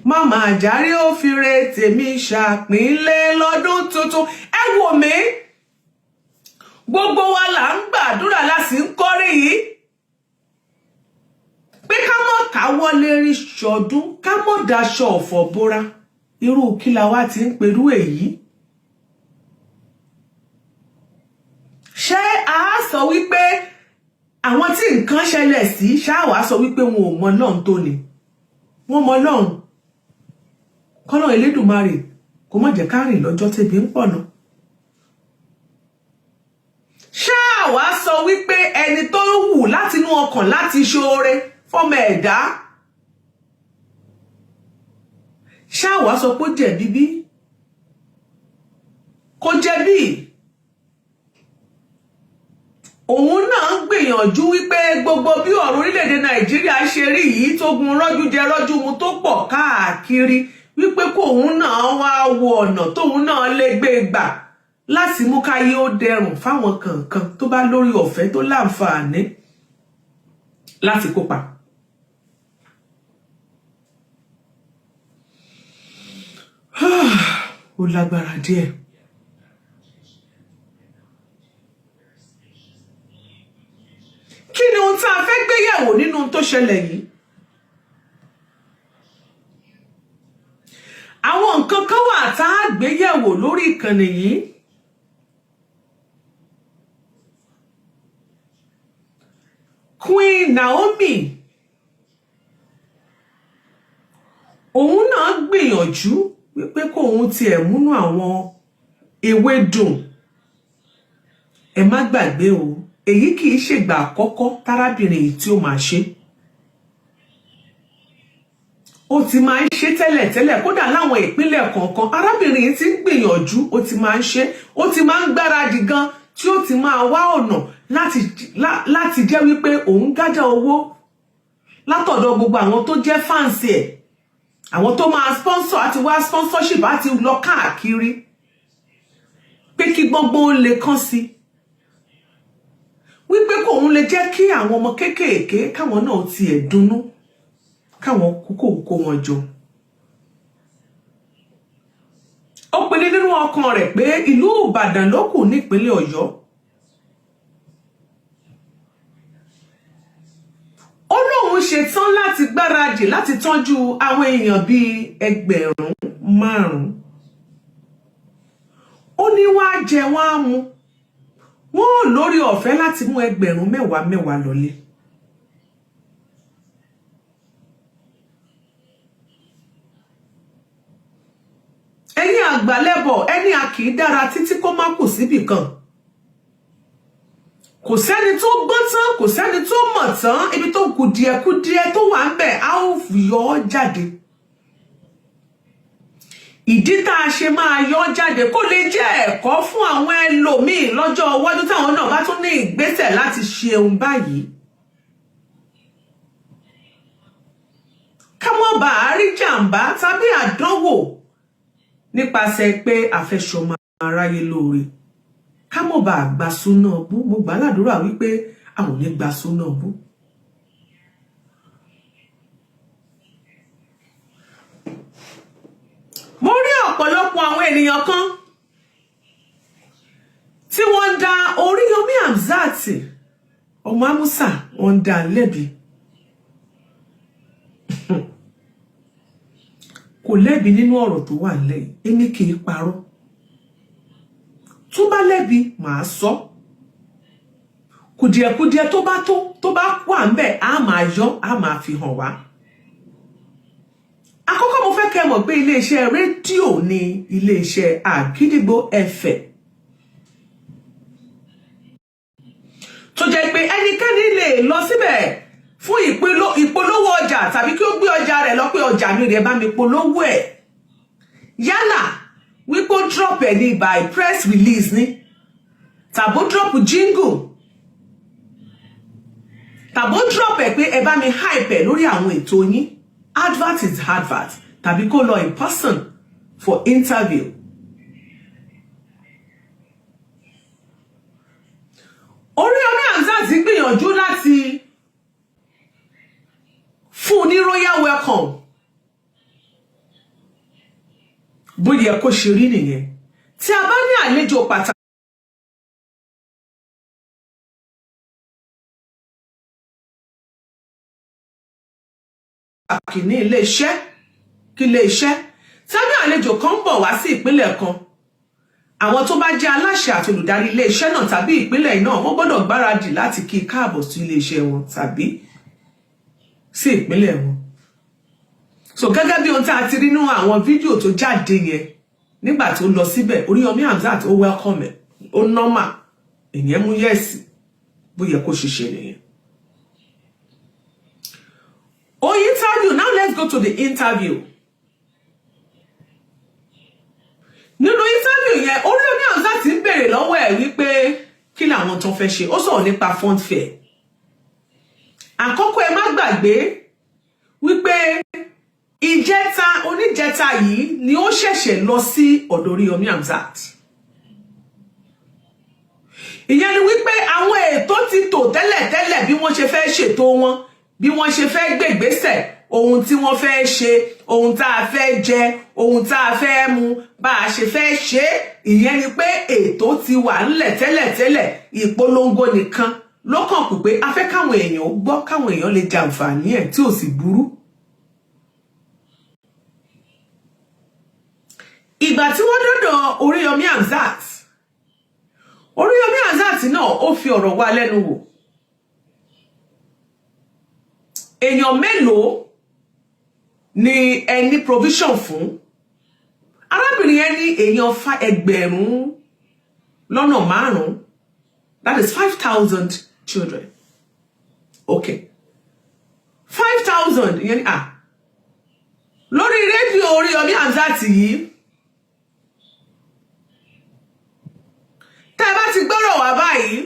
Màmá àjárí ó fi re tèmi ṣàpínlẹ̀ lọ́dún tuntun. Ẹ wò mí, gbogbo wa là ń gbàdúrà láti ń kọ́rí yìí pé ká mọ̀ káwọ́ lérí ṣọdún, ká mọ̀ daṣọ ọ̀fọ̀ bóra. Irú kí la wá ti ń perú èyí? Ṣé a sọ wípé àwọn tí nǹkan ṣẹlẹ̀ sí ṣáà wá sọ wípé wọn ò mọ Ọlọ́run tó ni? Wọ́n mọ Ọlọ́run. Kọ́lọ́run Elédùmarè kó má jẹ́ ká rìn lọ́jọ́ tẹ́bi ń pọ̀nà. Ṣáà wá sọ wípé ẹni tó wù látinú ọkàn láti ṣoore fọ́mọ ẹ̀dá, ṣáà wá sọ pé ó jẹ̀bi bí? Kò jẹ̀bi. Òun náà ń gbìyànjú wípé gbogbo bí ọ̀rọ̀ orílẹ̀-èdè Nàìjíríà ṣe rí yìí, tó gun rọ́jú jẹ rọ́jú mu tó pọ̀ káàkiri, wípé kóun náà wá wo ọ̀nà tóun náà lè gbé gbà láti mú káyé ó dẹrùn fáwọn kọ̀ọ̀kan tó bá lórí ọ̀fẹ́ tó láǹfààní láti kópa. Ó lágbára díẹ̀. Kí ni ohun tá a fẹ́ gbé yẹ̀wò nínú ohun tó ṣẹlẹ̀ yìí? Àwọn nǹkan kan wà tá a gbé yẹ̀wò lórí ìkànnì yìí. Queen Naomi, òun náà gbìyànjú wípé kóun tiẹ̀ múnú àwọn ewé dùn. Ẹ má gbàgbé o, èyí kì í ṣègbà àkọ́kọ́ tárábìnrin yìí tí ó máa ṣe. Ó ti máa ń ṣe tẹ́lẹ̀tẹ́lẹ̀, kódà láwọn ìpínlẹ̀ kọ̀ọ̀kan arábìnrin yìí ti ń gbìyànjú, ó ti máa ń ṣe, ó ti máa ń gbáradì gan, tí ó ti máa wá ọ̀nà láti jẹ́ wípé òun gájà owó látọ̀dọ̀ gbogbo àwọn tó jẹ́ fáǹsì ẹ̀, àwọn tó máa sponsor àti wá sponsorship àti lọ káàkiri pé kí gbọ́ngbọ́n lè kàn sí, wípé kóun lè jẹ́ kí àwọn ọmọ kéékèèké káwọn náà tiẹ̀ dunnú, káwọn kókó kó wọn jọ. Ó pinnu nínú ọkàn rẹ̀ pé ìlú Ìbàdàn ló kù nípínlẹ̀ Ọ̀yọ́. Ó lóun ṣetán láti gbáradì láti tọ́jú àwọn èèyàn bíi 5,000. Ó ní wọ́n á jẹ, wọ́n á mu, wọ́n ò lórí ọ̀fẹ́ láti mú 10,000 mẹ́wàá lọlé. Ẹ̀yin àgbàlẹ́bọ̀, ẹni a kì í dára títí kó má kù síbì kan. Kò sẹ́ni tó gbọ́n tán, kò sẹ́ni tó mọ̀ tán. Ibi tó kùdìẹ̀kudìẹ tó wà ń bẹ̀, á ó yọ ọ́ jáde. Ìdí tá a ṣe máa yọ ọ́ jáde, kó lè jẹ́ ẹ̀kọ́ fún àwọn ẹlòmíì lọ́jọ́ iwájú táwọn náà bá tún ní ìgbésẹ̀ láti ṣe ohun báyìí. Ká mọ́ bá a rí jàǹbá tàbí àdánwò nípasẹ̀ pé a fẹ́ ṣọmọ aráyé lóore. Ká mọ̀ bá a gba súná bú. Mo gbà ládùúrà wípé a ò ní gba súná bú. Mo rí ọ̀pọ̀lọpọ̀ àwọn ènìyàn kan tí wọ́n ń da Oríyọmí Hamzat ọmọ Amusa, wọ́n ń dá lẹ́bi. Kò lẹ́bi nínú ọ̀rọ̀ tó wà nílẹ̀ yìí. Èmi kì í parọ́. Tó bá lẹ́bi, màá sọ. Kùdìẹ̀kudiẹ tó bá tó bá wà ńbẹ̀, á máa yọ, á máa fi hàn wá. Àkọ́kọ́, mo fẹ́ kẹ́ mọ̀ pé iléeṣẹ́ rédíò ni iléeṣẹ́ Àgídìgbò FM, tó jẹ́ pé ẹnikẹ́ni lè lọ síbẹ̀ fún ìpolówó ọjà tàbí kí ó gbé ọjà rẹ̀ lọ pé ọjà mi rẹ̀, bá mi polówó ẹ̀. Yálà wípé ó drop ẹ̀ ní by press release ni, tàbó drop jingle, tàbó drop ẹ̀ pé ẹ bá mi hype ẹ̀ lórí àwọn ètò yín. Advert is advert. Tàbí kó lọ in person for interview. Oríyọmí Hamzat gbìyànjú láti fún un ní royal welcome. Bó yẹ kó ṣe rí nìyẹn. Tí a bá ní àlejò pàtàkì ní iléeṣẹ́ kí iléeṣẹ́ tàbí àlejò kan ń bọ̀ wá sí ìpínlẹ̀ kan, àwọn tó bá jẹ́ aláṣẹ àti olùdarí iléeṣẹ́ náà tàbí ìpínlẹ̀ náà, wọ́n gbọ́dọ̀ gbáradì láti kí i káàbọ̀ sí iléeṣẹ́ wọn tàbí sí ìpínlẹ̀ wọn. So gẹ́gẹ́ bí ohun tí a ti rí nínú àwọn fídíò tó jáde yẹn, nígbà tó lọ síbẹ̀, Oríyọmí Hamzat ó welcome ẹ̀, ó normal, ìyẹn mú yes, bó yẹ kó ṣiṣẹ́ nìyẹn. Oh, interview. Now let's go to the interview. Nínú interview yẹn, Oríyọmí Hamzat ń béèrè lọ́wọ́ ẹ̀ wípé kí làwọn tó fẹ́ ṣe. Ó sọ̀rọ̀ nípa fun fair. Àkọ́kọ́, ẹ má gbàgbé wípé ìjẹta oníjẹta yìí ni ó ṣẹ̀ṣẹ̀ lọ sí ọ̀dọ̀ Oríyọmí Hamzat. Ìyẹn ni wípé àwọn ètò ti tò tẹ́lẹ̀tẹ́lẹ̀, bí wọ́n ṣe fẹ́ ṣètò wọn, bí wọ́n ṣe fẹ́ gbègbésẹ̀, ohun tí wọ́n fẹ́ ṣe, ohun tá a fẹ́ jẹ, ohun tá a fẹ́ mu, bá a ṣe fẹ́ ṣe. Ìyẹn ni pé ètò ti wà ńlẹ̀ tẹ́lẹ̀tẹ́lẹ̀. Ìpolongo nìkan ló kàn kù pé a fẹ́ káwọn èèyàn gbọ́, káwọn èèyàn lè jàǹfààní ẹ̀, tí ò sì burú. Ìgbà tí wọ́n dọ́dọ̀ Oríyọmí Hamzat, Oríyọmí Hamzat náà ó fi ọ̀rọ̀ wá lẹ́nu wò. Èèyàn mélòó ni ẹ ní provision fún? Arábìnrin yẹn ní èèyàn fa 5,000, that is 5,000 children. Okay, 5,000 ìyẹn ni. Ah, lórí rédíò Oríyọmí Hamzat yìí, tẹ́ ẹ bá ti gbọ́rọ̀ wá báyìí,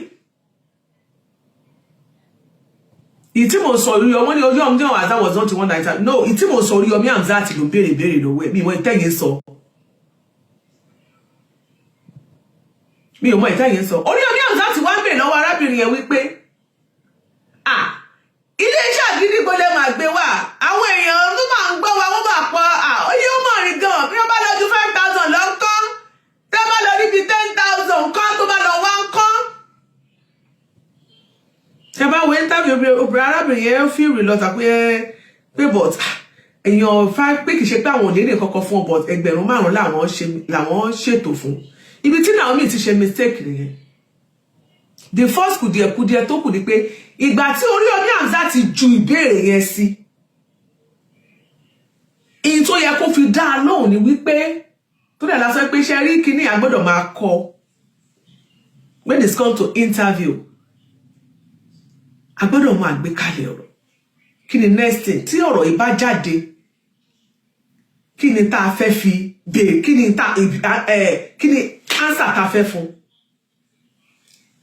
ìtí mo sọ Oríyọmí ní Oríyọmí Hamzat was not the one that, no, ìtí mo sọ, Oríyọmí Hamzat ló ń béèrè béèrè lọ́wọ́ ẹ̀. Mi ìmọ̀ ìtẹ́yìn sọ, mi ò mọ ìtẹ́yìn sọ. Oríyọmí Hamzat wá ń béèrè lọ́wọ́ arábìnrin yẹn wípé, ah, iléeṣẹ́ Àgídìgbò lè máa gbé wá, àwọn èèyàn ló máa ń gbọ́ wa, wọ́n máa pọ̀. Oye, ó mọ̀ rìn gan. Bí wọ́n bá lọ ju 5,000 lọ ńkọ́? Tẹ́ bá lọ níbi 10,000 ńkọ́? Tó bá lọ wá ńkọ́? Tẹ́ bá wo interview obìnrin, arábìnrin yẹn feel reluctant pé but èèyàn five, pé kì í ṣe pé àwọn ò ní lè kọ́kọ́ fún ọ, but 5,000 làwọn ṣe, làwọn ṣètò fún. Ibi tí Naomi ti ṣe mistake nìyẹn. The first kùdìẹ̀kudiẹ tó kù ni pé ìgbà tí Oríyọmí Hamzat ti ju ìbéèrè yẹn sí, ìyìn tó yẹ kó fi dá a lóhùn ni wípé tó dẹ̀ lásán pé ṣe rí kíní a gbọ́dọ̀ máa kọ when it's come to interview, a gbọ́dọ̀ máa gbé kalẹ̀ ọ̀rọ̀. Kí ni next thing tí ọ̀rọ̀ yìí bá jáde? Kí ni tá a fẹ́ fi béèrè? Kí ni tá kí ni answer tá a fẹ́ fún?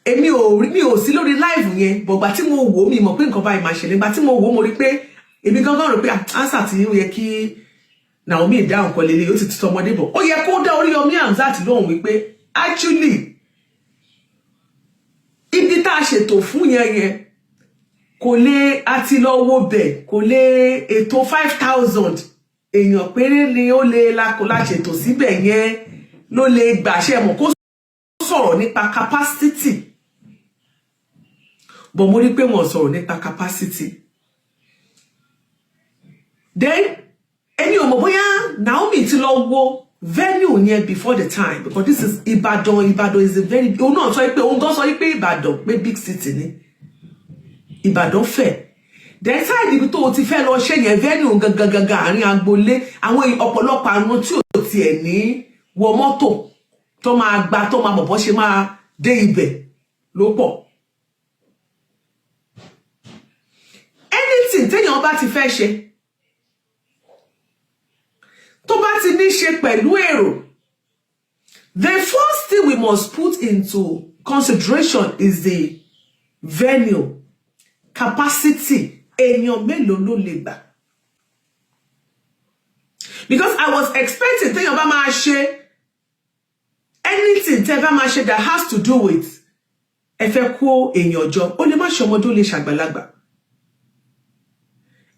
Èmi ò rí, mi ò sí lórí live yẹn, bọ̀gbà tí mo wò ó, mi mọ̀ pé nǹkan báyìí máa ṣẹlẹ̀. Ìgbà tí mo wò ó, mo rí pé èmi gangan rò pé answer tí ó yẹ kí Naomi dáhùn kọ́ lélẹ̀, ó ti ti tọmọdé bọ̀. Ó yẹ kó dá Oríyọmí Hamzat lóhùn wípé actually, ibi tá a ṣètò fún yẹn yẹn kò lè, àti lọ wo bẹ̀, kò lè ètò 5,000 èèyàn péré ni ó lè la ṣètò síbẹ̀ yẹn ló lè gbàṣẹ mọ̀ kó sọ̀rọ̀ nípa capacity. But mo rí pé wọ́n sọ̀rọ̀ nípa capacity. Then ẹni ò mọ̀ bóyá Naomi ti lọ wo venue yẹn before the time, because this is Ibadan. Ibadan is a very, òun náà sọ pé, òun gan sọ pé Ìbàdàn pé big city ni, Ìbàdàn fẹ̀. Then side ibi tó o ti fẹ́ lọ ṣe yẹn, venue gangan gangan, àárín agboolé, àwọn ọ̀pọ̀lọpọ̀ àwọn tí ò tiẹ̀ ní wọ mọ́tò tó máa gba, tó máa mọ̀ bọ́ ṣe máa dé ibẹ̀ ló pọ̀. Anything téèyàn bá ti fẹ́ ṣe tó bá ti ní ṣe pẹ̀lú èrò, the first thing we must put into consideration is the venue capacity. Èèyàn mélòó ló lè gbà? Because I was expecting, téèyàn bá máa ṣe anything, tẹ́ bá máa ṣe that has to do with ẹ fẹ́ kó èèyàn jọ, ó lè má ṣe ọmọdé, ó lè ṣàgbàlagbà,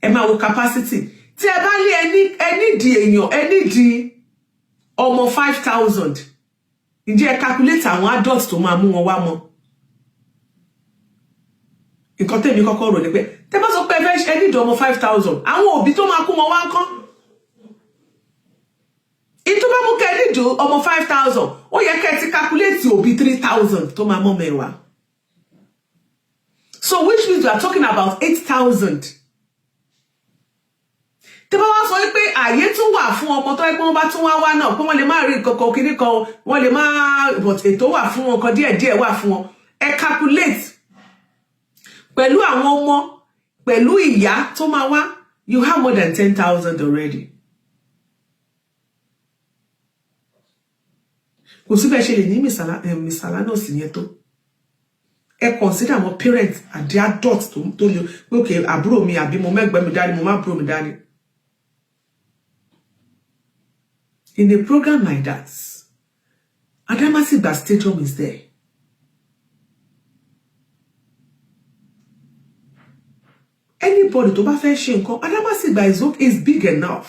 ẹ máa wo capacity. Tí ẹ bá lé ẹni di èèyàn, ẹni di Ọmọ 5,000, ǹjẹ́ ẹ calculate àwọn adults tó máa mú wọn wá mọ́? Nǹkan tẹ̀mí kọ́kọ́ rò ní pé tẹ́ bá sọ pé ẹ fẹ́ ẹ nídìí ọmọ 5,000, àwọn òbí tó máa kó wọn wá ńkọ́? Ìtú bá mú kẹ́ ẹ nídìí ọmọ 5,000, ó yẹ kẹ́ ẹ ti calculate òbí 3,000 tó máa mọ́ mẹ́wàá. So which means we are talking about 8,000. Tí bá wá sọ wípé àyè tún wà fún ọmọ tó yẹ pé wọ́n bá tún wá wá náà, pé wọ́n lè má rí nǹkan kan, kíní kan, wọ́n lè má, but ètò wà fún wọn kan, díẹ̀díẹ̀ wà fún wọn. Ẹ calculate pẹ̀lú àwọn ọmọ, pẹ̀lú ìyá tó máa wá, you have more than 10,000 already. Kò sí bẹ́ẹ̀ ṣe lè ní miscellaneous yẹn tó. Ẹ consider àwọn parents and the adults tó lè pé, okay, àbúrò mi, àbí mo mẹ́gbẹ́ mi dání, mo má àbúrò mi dání. In a program like that, Adamasingba Stadium is there. Anybody tó bá fẹ́ ṣe nǹkan, Adamasingba is okay, is big enough.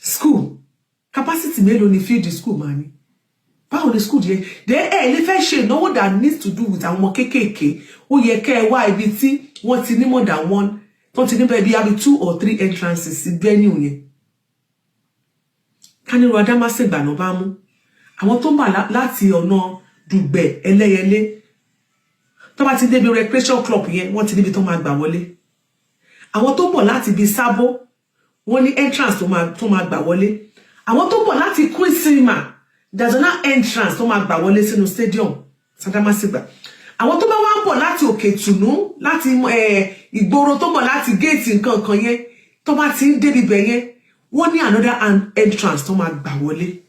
School capacity mélòó ni field school máa ní? Báwo ni school yẹn dẹ? Ẹ lè fẹ́ ṣe ìnáwó that needs to do with àwọn ọmọ kéékèèké, ó yẹ kẹ́ ẹ wá ibi tí wọ́n ti ní more than one, tó ti ní bẹ́ẹ̀ bí abi two or three entrances sí venue yẹn. Kánírò Adámásìngbà náà bá mú àwọn tó ń bà láti ọ̀nà Dùgbẹ̀, Ẹlẹ́yẹlé, tó bá ti débi recreation club yẹn, wọ́n ti níbi tó máa gbà wọlé. Àwọn tó ń bọ̀ láti ibi Sábó, wọ́n ní entrance tó máa gbà wọlé. Àwọn tó ń bọ̀ láti Queen Cinema, there's another entrance tó máa gbà wọlé sínú stadium Adamasingba. Àwọn tó bá wá ń bọ̀ láti Òkè Tùnú, láti ìgboro, tó ń bọ̀ láti géètì nǹkan kan yẹn, tó bá ti ń débi bẹ̀ yẹn, wọ́n ní another entrance tó máa gbà wọlé.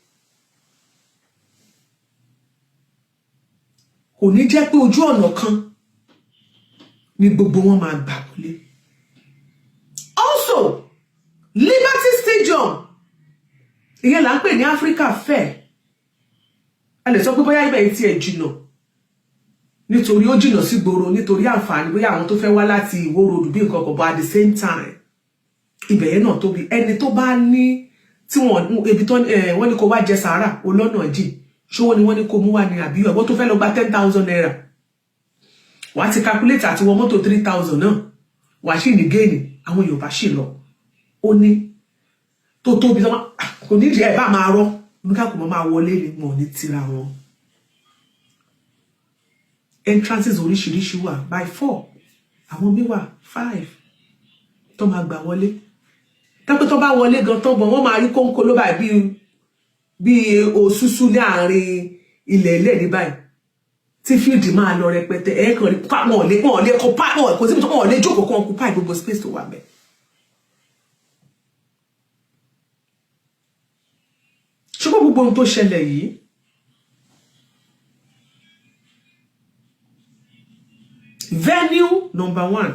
Kò ní jẹ́ pé ojú ọ̀nà kan ni gbogbo wọn máa gbà wọlé. Also, Liberty Stadium, ìyẹn là ń pè ní Africa Fair. A lè sọ pé bóyá ibẹ̀ yìí tiẹ̀ jìnnà, nítorí ó jìnnà sí gbòòrò, nítorí àǹfààní bóyá àwọn tó fẹ́ wá láti Ìwó Road bí nǹkan kan, but at the same time, ibẹ̀ yẹn náà tóbi. Ẹni tó bá ní tí wọ́n ibi tó wọ́n ní kó wá jẹ sàárà olọ́nà jìn, ṣówó ni wọ́n ní kó mú wá ní, àbí ọ̀gbọ́n tó fẹ́ lọ gba ₦10,000, wàá ti calculate àti wọ mọ́tò 3,000 náà, wàá sì ní géènì. Àwọn Yorùbá sì lọ, ó ní tó tóbi, kò ní ìdí ẹ̀ bá máa rọ́ oníkàkùn máa wọlé ni, wọn ò ní tira wọn. Entrances oríṣiríṣi wà, by four, àwọn bí wà five tó máa gbà wọlé. Tẹ́pẹ́ tó bá wọlé gan tán bọ̀, wọ́n máa rí kóńkó ló báyìí bí òṣùṣù láàrin ilẹ̀ ilẹ̀ ní báyìí, tí field máa lọ rẹpẹtẹ. Ẹ̀ kàn rí wọn lè kó pa wọn, kò síbi tó wọn lè jókòó kó occupy gbogbo space tó wà bẹ́ẹ̀. Ṣùgbọ́n gbogbo ohun tó ṣẹlẹ̀ yìí, venue number one,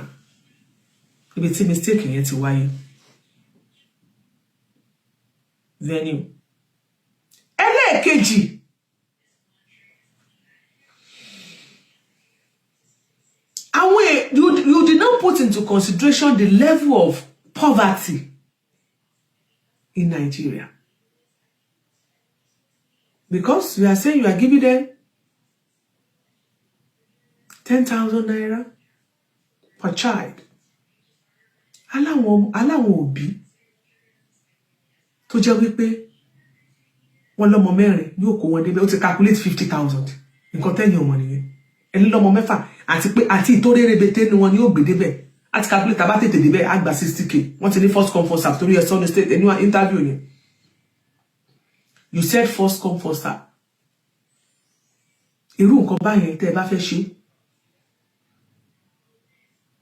ibi tí mistake yẹn ti wáyé, venue. Ẹlẹ́ẹ̀kejì, àwọn you did not put into consideration the level of poverty in Nigeria, because you are saying you are giving them 10,000 naira per child. Aláwọn òbí tó jẹ́ wípé wọ́n lọ́mọ mẹ́rin, yóò kó wọn débẹ̀, ó ti calculate 50,000. Nǹkan tẹ́yìn ọmọ nìyẹn. Ẹni lọ́mọ mẹ́fà, àti pé àti ìtórérébete ni wọn ni yóò gbé débẹ̀, àti calculate àbá tètè débẹ̀, á gba 60K. Wọ́n ti ní first come, first serve, torí ẹ sọ ní state ẹni interview yẹn, you said first come, first serve. Irú nǹkan báyẹn, tẹ́ ẹ bá fẹ́ ṣe,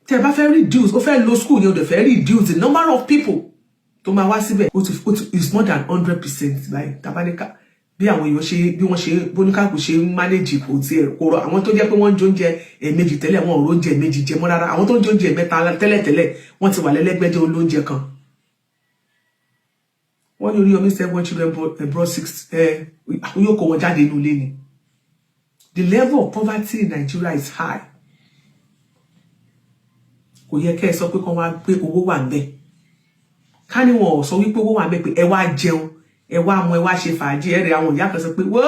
tẹ́ ẹ bá fẹ́ reduce, ó fẹ́ lo school yẹn, ó dẹ̀ fẹ́ reduce the number of people tó máa wá síbẹ̀, ó ti is more than 100% báyìí. Tabaníkà bí àwọn èèyàn ṣe, bí wọ́n ṣe bóníkàkù ṣe ń manage, kò tiẹ̀ kò rọ. Àwọn tó jẹ́ pé wọ́n ń jóúnjẹ ẹ̀ẹ̀mejì tẹ́lẹ̀, wọn ò róúnjẹ ẹ̀ẹ̀mejì jẹ mọ́ rárá. Àwọn tó ń jóúnjẹ ẹ̀mẹ́ta tẹ́lẹ̀tẹ́lẹ̀, wọ́n ti wà lẹ́lẹ́gbẹ́jẹ́ olóúnjẹ kan. Wọ́n ní Oríyọmí seven children brought six, yóò kó wọn jáde inú ilé ni. The level of poverty in Nigeria is high. Kò yẹ kẹ́ ẹ sọ pé kán wá gbé owó wà ń bẹ̀. Ká ní wọn ò sọ wípé owó wà mẹ́ pé ẹ wá jẹun, ẹ wá mu, ẹ wá ṣe fàájì. Ẹ rẹ àwọn ìyá kan sọ pé wó,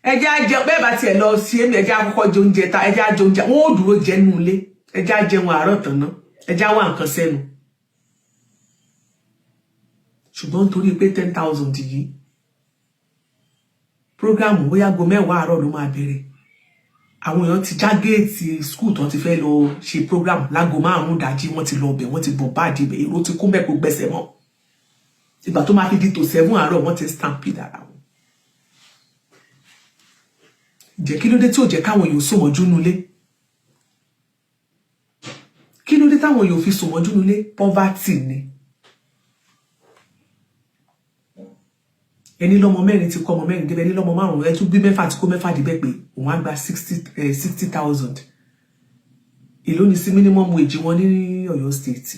ẹ jẹ́ á jẹun. Bẹ́ẹ̀ bá tiẹ̀ lọ sí èmi, ẹ jẹ́ á kọ́kọ́ jẹ oúnjẹ ta, ẹ jẹ́ á jẹ oúnjẹ. Wọn ò dúró jẹ nínú ilé. Ẹ jẹ́ á jẹun àárọ̀ tán ná, ẹ jẹ́ á wá nǹkan sẹ́nu. Ṣùgbọ́n nítorí pé 10,000 yìí, program bóyá aago 10 àárọ̀ ló máa bẹ̀rẹ̀, àwọn èèyàn ti já géètì school tó ti fẹ́ lọ ṣe program láago 5 ìdájí. Wọ́n ti lọ bẹ̀, wọ́n ti bọ̀ báàdì ibẹ̀, èrò ti kún bẹ́ẹ̀, kó gbẹ̀sẹ̀ mọ́. Ìgbà tó máa fi di tó 7 àárọ̀, wọ́n ti stampede ara wọn. Jẹ́ kí ló dé tí ò jẹ́ káwọn èèyàn sùn mọ́jú nulẹ̀? Kí ló dé táwọn èèyàn fi sùn mọ́jú nulẹ̀? Poverty ni. Ẹni lọ́mọ mẹ́rin ti kọ́ ọmọ mẹ́rin débẹ̀, ẹni lọ́mọ márùn-ún, ẹ tún bí mẹ́fà ti kó mẹ́fà débẹ̀, pé òun á gba 60,000. Èló ni sí minimum wage wọn ní Ọ̀yọ́ State?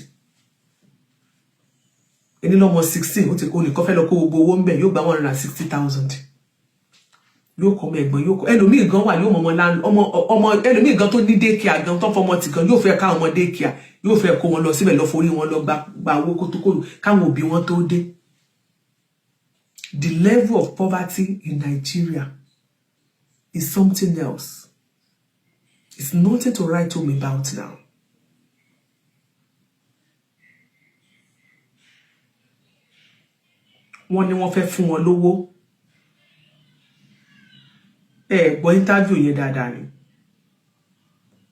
Ẹni lọ́mọ 16, ó ti kó nìkan fẹ́ lọ kó gbogbo owó ń bẹ̀, yóò gba 160,000. Yóò kọ́ ọmọ ẹ̀gbọ́n, yóò kọ́ ẹlòmíì gan wà, yóò mọ ọmọ ọmọ ẹlòmíì gan tó ní daycare gan, tó fọmọ tì gan, yóò fẹ́ ká ọmọ daycare, yóò fẹ́ kó wọn lọ síbẹ̀, lọ forí wọn lọ gba owó kó tó kó káwọn òbí wọn tó dé. The level of poverty in Nigeria is something else. It's nothing to write home about now. Wọ́n ní wọ́n fẹ́ fún wọn lówó. Ẹ gbọ́ interview yẹn dáadáa ni.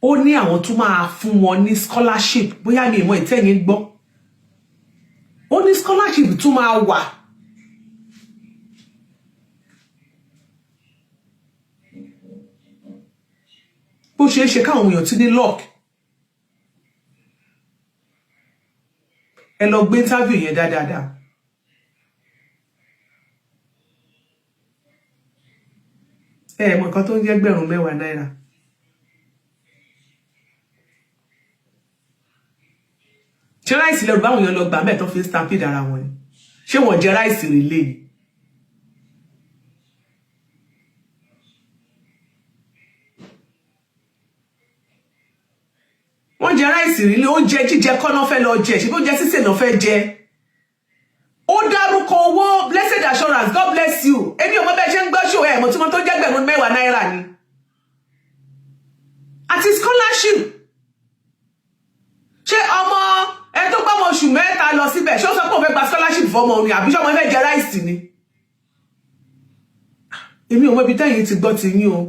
Ó ní àwọn tún máa fún wọn ní scholarship. Bóyá mi ìmọ̀ ìtẹ́yìn gbọ́. Ó ní scholarship tún máa wà. Bó ṣe é ṣe káwọn èèyàn tún ní luck. Ẹ lọ gbé interview yẹn dáadáa. Ẹ mọ̀ nǹkan tó ń jẹ́ 10,000 náírà. Ṣé rice lẹ́rù báwọn èèyàn lọ gbà mẹ́ẹ̀tọ́ fi ń stampede ara wọn ni? Ṣé wọ́n jẹ rice rí lé ni? Wọ́n jẹ rice rí lé. Oúnjẹ jíjẹ kọ́ náà fẹ́ lọ jẹ, ṣe bí oúnjẹ sísè náà fẹ́ jẹ. Ó dárúkọ owó. Blessed Assurance, God bless you. Èmi ò mọ bẹ́ẹ̀ ṣe ń gbọ́ ṣò ẹ̀ mọ̀ tí mo tó jẹ́ 10,000 náírà ni àti scholarship. Ṣé ọmọ ẹ tó gbọ́mọ oṣù 3 lọ síbẹ̀, ṣé ó sọ pé òun fẹ́ gba scholarship fọmọ òun ni, àbí ṣé ọmọ fẹ́ jẹ rice ni? Èmi ò mọ ibi tẹ́yìn ti gbọ́ ti yín o.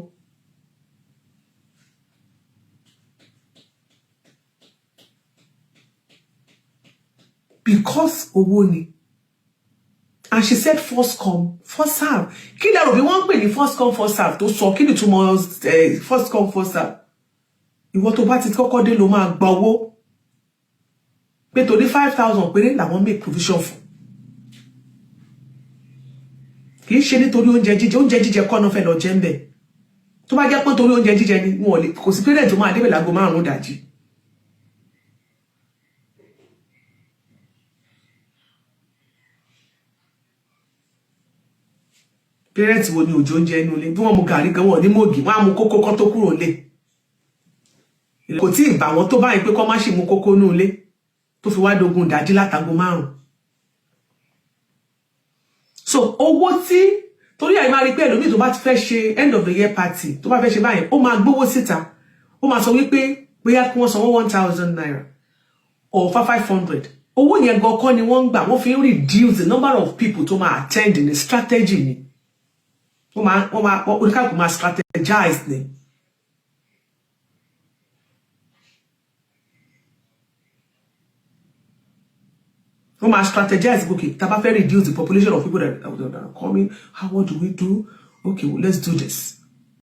Because owó ni. And she said first come, first serve. Kí lẹ rò bí wọ́n ń pè ní first come, first serve tó sọ? Kí ni ìtumọ̀ first come, first serve? Ìwọ tó bá ti kọ́kọ́ dé ló máa gba owó, pé torí 5,000 péré làwọn make provision fún. Kì í ṣe nítorí oúnjẹ jíjẹ. Oúnjẹ jíjẹ kọ́ náà fẹ́ lọ jẹ ń bẹ̀. Tó bá jẹ́ pé torí oúnjẹ jíjẹ ni, wọn ò lè kò sí parent tó máa débẹ̀ láago 5 ìdájí. Parent wo ni òjò oúnjẹ inú ilé? Bí wọ́n mu gàrí gan, wọn ní mògì, wọ́n á mu kókó kọ́ tó kúrò lé. Kò tí ì bà wọ́n tó báyìí pé kọ́ má ṣì mu kókó nú ilé tó fi wá dogun ìdájí látago 5. So owó tí torí àyè máa rí pé ẹlòmíì tó bá ti fẹ́ ṣe end of the year party, tó bá fẹ́ ṣe báyìí, ó máa gbówó síta. Ó máa sọ wípé bóyá kí wọ́n sanwó 1,000 naira or 500. Owó yẹn gan kọ́ ni wọ́n ń gbà. Wọ́n fi ń reduce the number of people tó máa attend ní. Strategy ni. Wọ́n máa oníkàkùn máa strategize ni. Wọ́n máa strategize, okay, tá a bá fẹ́ reduce the population of people that are coming, how, what do we do? Okay, well, let's do this.